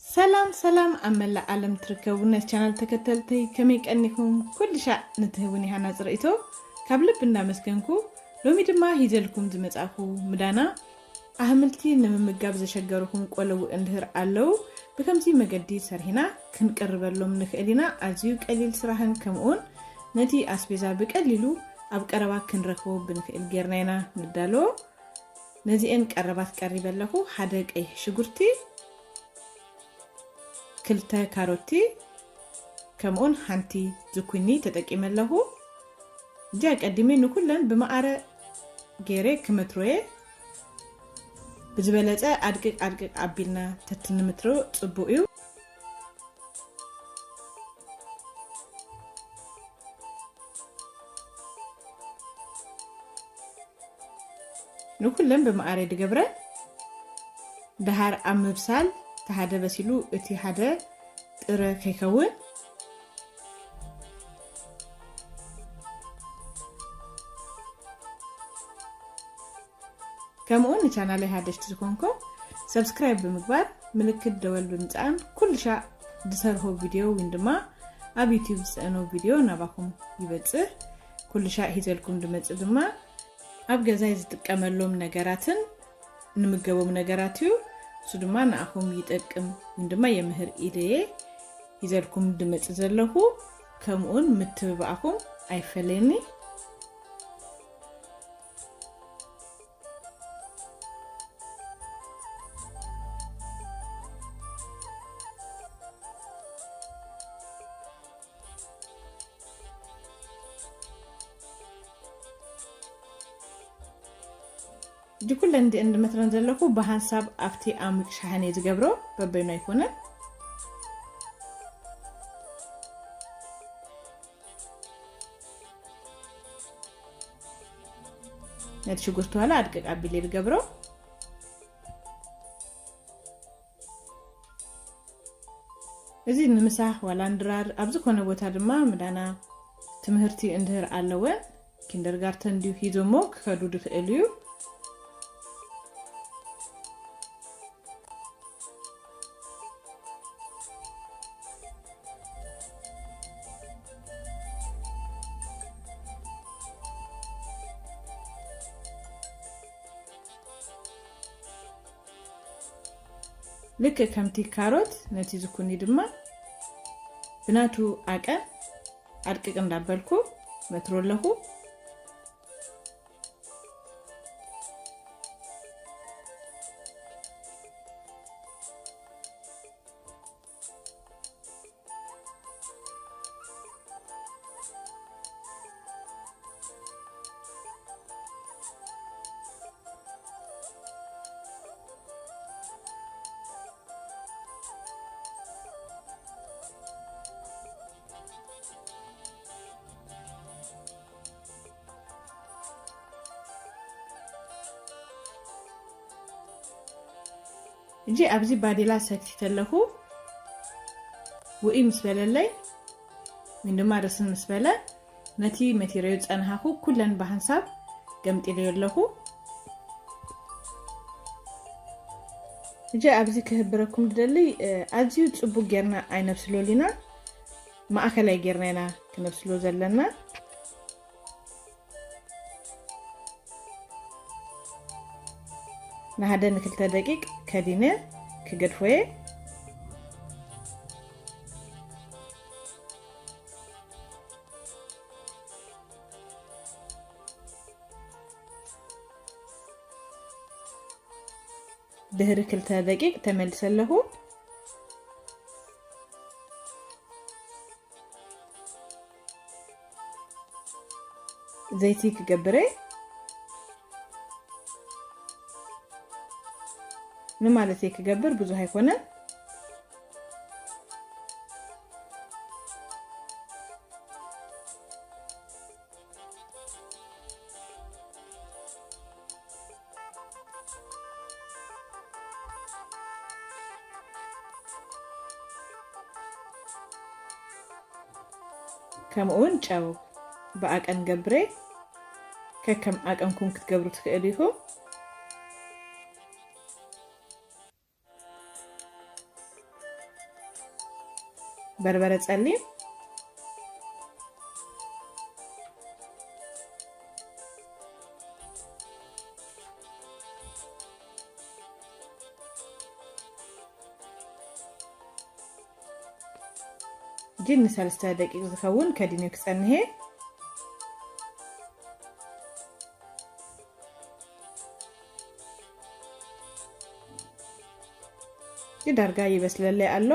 ሰላም ሰላም፣ ኣብ መላእ ዓለም ትርከቡ ናይ ቻናል ተከተልተይ ከመይ ቀኒኹም? ኩሉ ሻዕ ንትህቡኒ ሃናፂ ርእይቶ ካብ ልቢ እንዳመስገንኩ፣ ሎሚ ድማ ሂዘልኩም ዝመጻኹ ምዳና ኣህምልቲ ንምምጋብ ዘሸገርኹም ቆለዉ እንድህር ኣለዉ፣ ብከምዚ መገዲ ሰርሂና ክንቅርበሎም ንኽእል ኢና። ኣዝዩ ቀሊል ስራሕን ከምኡውን ነቲ ኣስቤዛ ብቀሊሉ ኣብ ቀረባ ክንረኽቦ ብንኽእል ጌርና ኢና ንዳሎ። ነዚኤን ቀረባት ቀሪበ ኣለኹ። ሓደ ቀይሕ ሽጉርቲ፣ ክልተ ካሮቲ፣ ከምኡን ሓንቲ ዝኩኒ ተጠቂመ ኣለኹ። እጂ ኣቀዲሜ ንኩለን ብመኣረ ገይረ ክመትሮየ። ብዝበለጸ ኣድቅቅ ኣድቅቅ ኣቢልና ተትንምትሮ ጽቡቅ እዩ። ንኩለን ብመኣረ ድገብረ። ደሃር ኣብ ምብሳል፣ እቲ ሓደ በሲሉ እቲ ሓደ ጥረ ከይከውን። ከምኡውን ንቻናለይ ሓደሽቲ ዝኾንኩም ሰብስክራይብ ብምግባር ምልክት ደወል ብምጽኣን ኩሉ ሻዕ ዝሰርሆ ቪድዮ ወይን ድማ ኣብ ዩቲዩብ ዝጽዕኖ ቪድዮ ናባኹም ይበጽሕ። ኩሉ ሻዕ ሂዘልኩም ድመጽእ ድማ ኣብ ገዛይ ዝጥቀመሎም ነገራትን ንምገቦም ነገራት እዩ። እሱ ድማ ንኣኹም ይጠቅም ወይን ድማ የምህር ኢለየ ሂዘልኩም ድመጽእ ዘለኹ። ከምኡውን ምትብባኣኹም ኣይፈለየኒ። እጂ ኩለን እንዲ እንድመትረን ዘለኹ ብሃንሳብ ኣብቲ ኣሙቅ ሻሕን እየ ዝገብሮ፣ በበይኑ ኣይኮነን። ነቲ ሽጉርቲ ዋላ ኣድቅቅ ኣቢለ ዝገብሮ። እዚ ንምሳሕ ዋላ ንድራር ኣብ ዝኾነ ቦታ ድማ ምዳና ትምህርቲ እንድህር ኣለወ፣ ኪንደርጋርተን ድዩ ሂዞሞ ክኸዱ ድኽእል እዩ። ልክእ ከምቲ ካሮት ነቲ ዝኩኒ ድማ ብናቱ ኣቀን ኣድቅቅ እንዳበልኩ መትሮ ኣለኹ። እጂ ኣብዚ ባዴላ ሰክቲተ ኣለኹ። ውእይ ምስ በለለይ፣ ወይም ድማ ርስን ምስ በለ፣ ነቲ መቲረዮ ዝጸንሃኹ ኩለን ብሓንሳብ ገምጢለዮ ኣለኹ። እጂ ኣብዚ ክህብረኩም ዝደሊ፣ እ፣ ኣዝዩ ጽቡቅ ጌርና ኣይነብስሎን ኢና፣ ማእከላይ ጌርና ኢና ክነብስሎ ዘለና። ንሓደ ንክልተ ደቂቅ ከዲነ ክገድፎ እየ። ድሕሪ ክልተ ደቂቅ ተመልሰ ኣለኹ። ዘይቲ ክገብር እየ። ንማለተይ ክገብር ብዙሕ ኣይኮነን። ከምኡውን ጨው ብኣቀን ገብሬ፣ ከከም ኣቀንኩም ክትገብሩ ትኽእሉ ኢኹም። በርበረ ጸሊም፣ እጂ ንሰለስተ ደቂቕ ዝኸውን ከዲነ ክጸንሄ። እጂ ዳርጋ ይበስለለይ ኣሎ።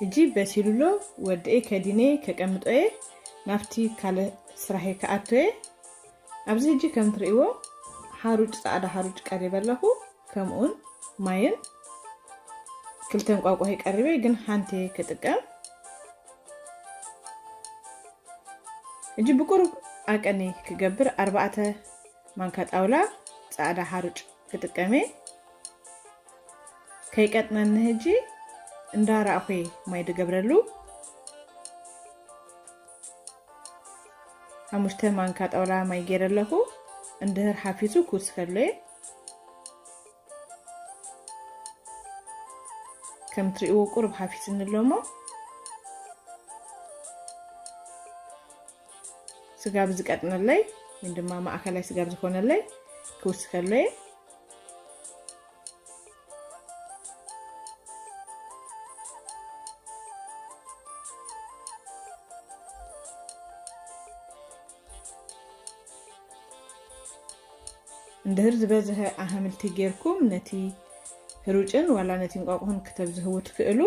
ሕጂ በሲሉሎ ወደኤ ከዲነ ከቀምጦ እየ። ናብቲ ካልእ ስራሐይ ክኣቱ እየ። ኣብዚ ሕጂ ከም ትርእይዎ ሓሩጭ፣ ጻዕዳ ሓሩጭ ቀሪበ ኣለኹ። ከምኡውን ማይን ክልተ እንቋቑሖ ቀሪበ፣ ግን ሓንቲ እየ ክጥቀም። ሕጂ ብቁሩብ ኣቀኒ ክገብር ኣርባዕተ ማንካ ጣውላ ጻዕዳ ሓሩጭ ክጥቀም እየ። ከይቀጥነኒ ሕጂ እንዳራእኹ እየ ማይ ድገብረሉ። ሓሙሽተ ማንካ ጣውላ ማይ ገይረ ኣለኹ። እንድህር ሓፊሱ ክውስኸሉ እየ። ከም ትርእይዎ ቁሩብ ሓፊስኒ ኣሎ እሞ፣ ስጋብ ዝቀጥነለይ ወይ ድማ ማእከላይ ስጋብ ዝኾነለይ ክውስኸሉ እየ። እንድህር ዝበዝሐ ኣሕምልቲ ጌርኩም ነቲ ህሩጭን ዋላ ነቲ እንቋቑሖን ክተብዝህዎ ትኽእሉ።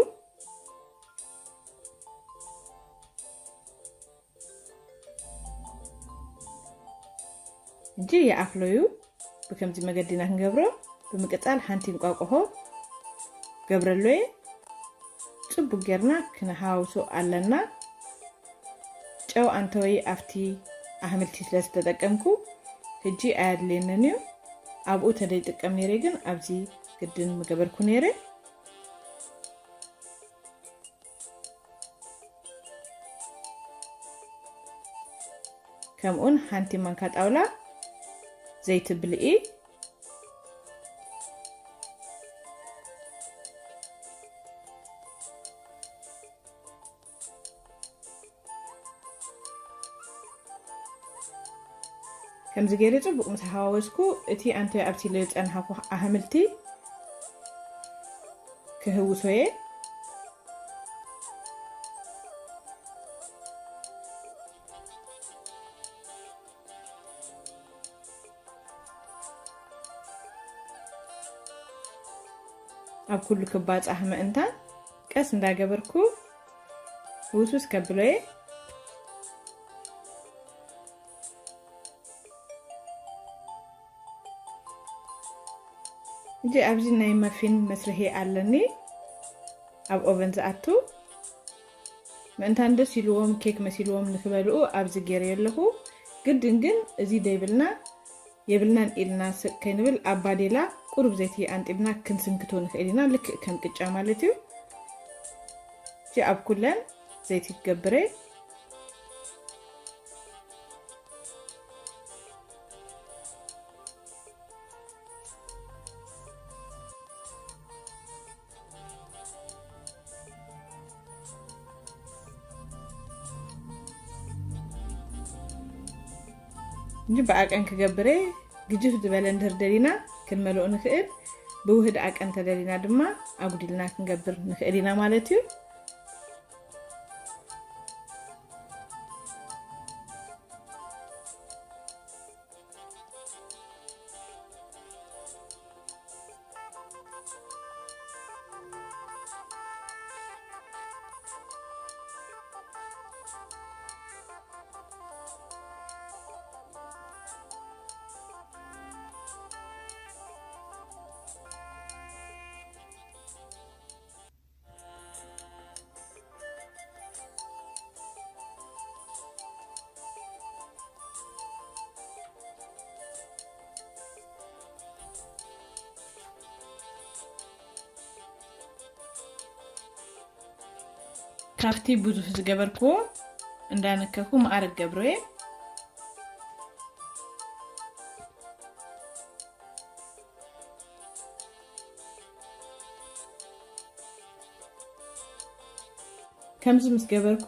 ሕጂ ይኣኽሎ እዩ። ብከምዚ መገዲ ኢና ክንገብሮ። ብምቅጻል ሓንቲ እንቋቑሖ ገብረሉ እየ። ጽቡቅ ጌርና ክንሃዋውሶ ኣለና። ጨው ኣንተወይ ኣብቲ ኣሕምልቲ ስለ ዝተጠቀምኩ ሕጂ ኣየድልየንን እዩ። ኣብኡ ተደይጥቀም ነይረ ግን ኣብዚ ግድን ምገበርኩ ነይረ። ከምኡን ሓንቲ ማንካ ጣውላ ዘይቲ ብልኢ። ከምዚ ገይረ ጽቡቕ ምስ ሓዋወስኩ፣ እቲ ኣንተ ኣብቲ ዝጸንሓኹ ኣሕምልቲ ክህውሶ እየ። ኣብ ኩሉ ክባጻሕ ምእንታን ቀስ እንዳገበርኩ ህውስውስ ከብሎ እየ። ሕጂ ኣብዚ ናይ ማፊን መስርሒ ኣለኒ፣ ኣብ ኦቨን ዝኣቱ። ምእንታን ደስ ኢልዎም ኬክ መሲልዎም ንክበልኡ ኣብዚ ገይረዮ ኣለኹ። ግድን ግን እዚ ደይብልና የብልናን ኢልና ስቅ ከይንብል ኣብ ባዴላ ቁሩብ ዘይቲ ኣንጢብና ክንስንክቶ ንኽእል ኢና፣ ልክእ ከም ቅጫ ማለት እዩ። ሕጂ ኣብ ኩለን ዘይቲ ክገብር እየ። እንጂ ብኣቀን ክገብር እየ። ግጅፍ ዝበለ እንድህር ደሊና ክንመልኦ ንኽእል፣ ብውህድ ኣቀን ተደሊና ድማ ኣጉዲልና ክንገብር ንኽእል ኢና ማለት እዩ። ካብቲ ብዙሕ ዝገበርኩዎ እንዳነከኹ መኣረግ ገብሮ እየ። ከምዚ ምስ ገበርኩ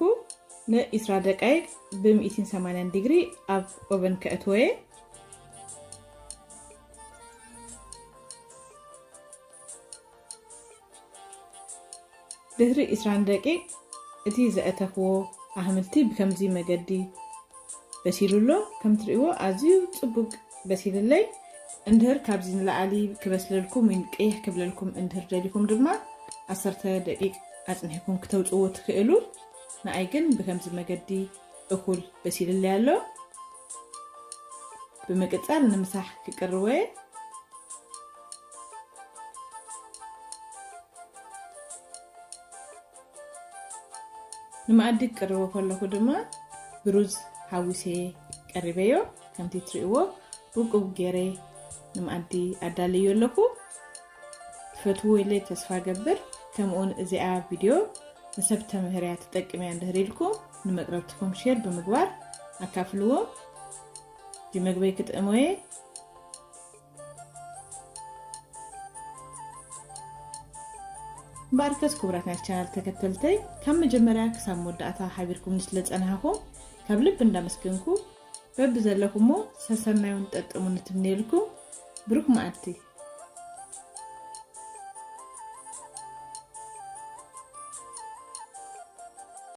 ንዒስራ ደቃይቅ ብ ሚእትን ሰማንያን ዲግሪ ኣብ ኦቨን ከእትዎ እየ። ድሕሪ ዒስራን ደቂቅ እቲ ዘእተኽዎ ኣሕምልቲ ብከምዚ መገዲ በሲሉ ኣሎ። ከም ትርእይዎ ኣዝዩ ጽቡቅ በሲልለይ። እንድህር ካብዚ ንላዕሊ ክበስለልኩም ወይ ቀይሕ ክብለልኩም እንድህር ደሊኹም ድማ ዓሰርተ ደቂቅ ኣጽኒሕኩም ክተውጽዎ ትኽእሉ። ንኣይ ግን ብከምዚ መገዲ እኹል በሲልለይ ኣሎ። ብምቅጻል ንምሳሕ ክቅርቦ እየ። ንመኣዲ ክቅርቦ ከለኹ ድማ ብሩዝ ሓዊሰ ቀሪበዮ። ከምቲ ትርእይዎ ውቁብ ገይረ ንመኣዲ ኣዳልዮ ኣለኹ። ትፈትዎ ኢለ ተስፋ ገብር። ከምኡውን እዚኣ ቪድዮ ንሰብ ተምህርያ ትጠቅምያ እንድህር ኢልኩም ንመቅረብትኩም ሼር ብምግባር ኣካፍልዎም። እዚ መግበይ ክጥዕሞ እየ። እምበኣርከስ ክቡራት ናይ ቻናል ተከተልተይ፣ ካብ መጀመርያ ክሳብ መወዳእታ ሓቢርኩምኒ ስለ ዝጸናሕኩም ካብ ልቢ እንዳመስገንኩ፣ በብዘለኹሞ ሰሰናዩን ጠጥሙን እትምነየልኩም። ብሩክ መዓልቲ።